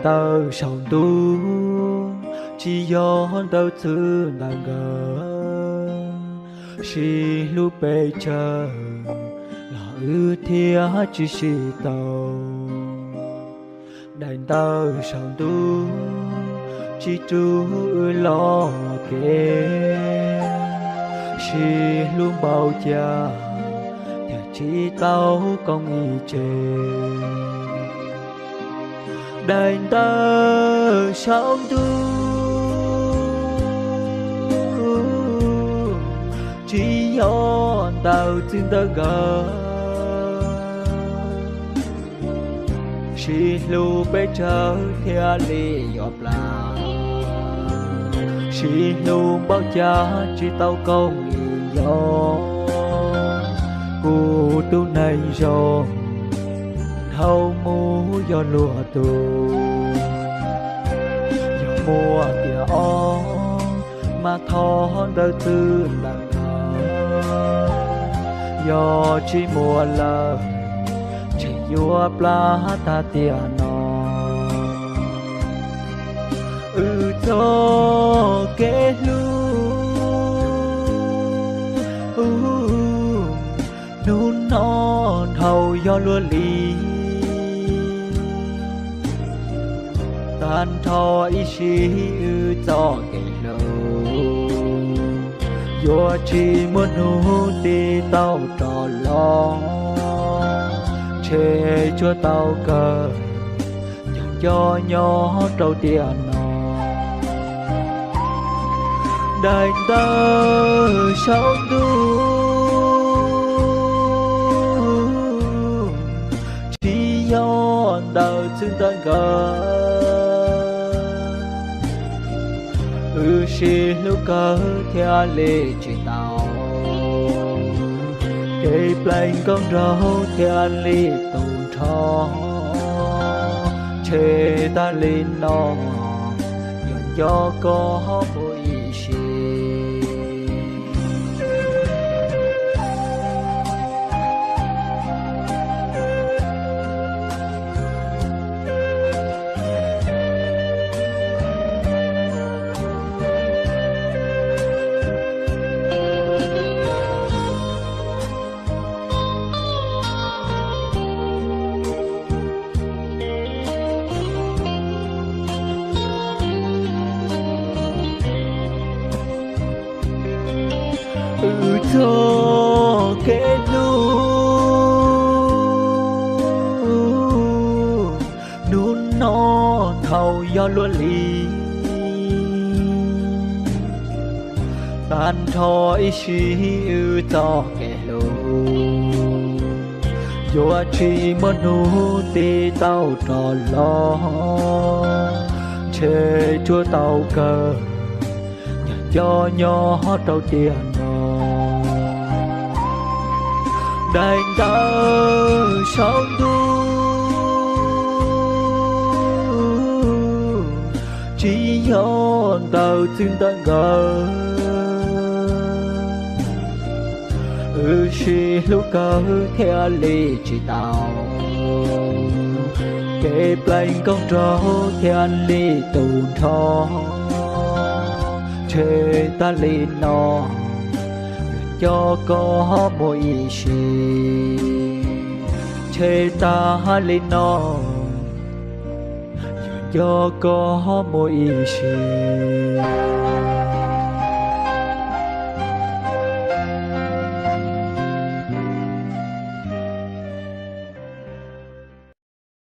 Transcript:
ntawm saum ntuj, tsis yog ntawm txwv ntawm nkawd. Sib hlub pes tsawg los wb thiaj tsis sib tau. Daim ntawv saum ntuj tsis rub wb los kev, sib hlub npaum cas thiaj tsis tau koom ib tse. Daim ntawv saum ntuj tsis yog ntawm txwv ntawm nkawd. Sib hlub pes tsawg thiaj li yuav plam, sib hlub npaum cas tsis tau koom ib yos. Kuv tus neeg zoo, dhau mus yog luag tus. Yog muaj tiam ob, mas thov ntawm txwv ntawm nkawd. Yog tsis muaj lawm, tseem yuav plab tag tiam no. Wb txoj kev hlub, hnub no dhau yog luag li. Tag nrho ib sim wb txoj kev hlub, yuav tsis muaj hnub tiv tau rov los. Ntshe tsuas tau kawg, yog nco nyob rau tiam no. Daim ntawv saum ntuj tsis yog ntawm txwv ntawm nkawd. Wb sib hlub kawg thiaj li tsis tau, kev plees nkauj nraug thiaj li tu nrho. Ntshe tas li no, yuav nco koj mus ib sim. Wb txoj kev hlub, hnub no dhau yog luag li. Tag nrho ib sim wb txoj kev hlub, yuav tsis muaj hnub tiv tau rov los. Ntshe tsuas tau kawg, yog nco nyob rau tiam no. Daim ntawv saum ntuj tsis yog ntawm txwv ntawm nkawd. Wb sib hlub kawg thiaj li tsis tau, kev plees nkauj nraug thiaj li tu nrho. Ntshe tas li no, yuav nco koj mus ib sim. Ntshe tas li no, yuav nco koj mus ib sim.